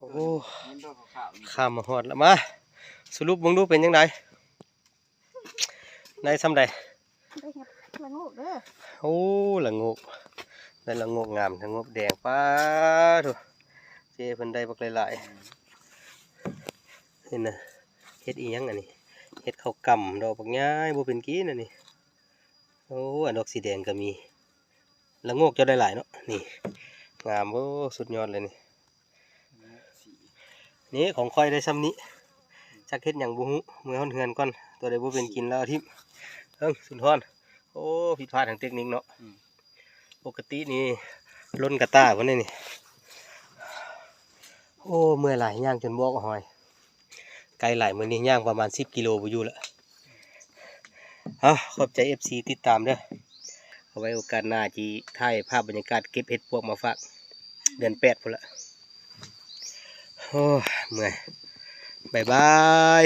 ໂອ້ ເຫັນດອກຂາວໆນີ້ ຂ້າມມາຮອດແລ້ວ ມາສະຫຼຸບເບິ່ງດູເປັນຈັ່ງໃດ ໄດ້ຊ່ຳໃດ? ໄດ້ເຫັດລະໂງກເດີ. ໂອ້ ລະໂງກ ໄດ້ລະໂງກງາມ ລະໂງກແດງ ປາໂທ້ ເຈ້ເພິ່ນໄດ້ບັກຫຼາຍໆ ເຫັນນະ ເຫັດອີ່ຫຍັງອັນນີ້ ເຫັດເຂົ້າກຳ ດອກບັກໃຫຍ່ ບໍ່ເປັນກິນອັນນີ້. ໂອ້ ອັນດອກສີແດງກໍມີ ລະໂງກເຈົ້າໄດ້ຫຼາຍເນາະ ນີ້ ງາມ ໂອ້ ສຸດຍອດເລີຍນີ້. ນີ້ຂອງຂ້ອຍໄດ້ຊ່ຳນີ້ ຈັກເຮັດຫຍັງບໍ່ຮູ້ ເມືອຮອດເຮືອນກ່ອນ ຕົວໃດບໍ່ເປັນກິນແລ້ວເອົາຖິ້ມ. ເອີ ສຸນທອນ ໂອ້ ຜິດພາດທາງເຕັກນິກເນາະ ອືມ ປົກກະຕິນີ້ລົ້ນກະຕ່າພຸ້ນນີ້. ໂອ້ ເມື່ອຍຫຼາຍ ຍ່າງຈົນບໍ່ອອກຫອຍ ໄກຫຼາຍ ມື້ນີ້ຍ່າງປະມານສິບກິໂລບໍ່ຢູ່ລະ. ເອົາ ຂອບໃຈເອັຟຊີຕິດຕາມເດີ ເອົາໄວ້ໂອກາດໜ້າຊິຖ່າຍພາບບັນຍາກາດເກັບເຫັດປວກມາຝາກ ເດືອນແປດພຸ້ນລະ. ໂອ້ ເມື່ອຍ ບາຍບາຍ.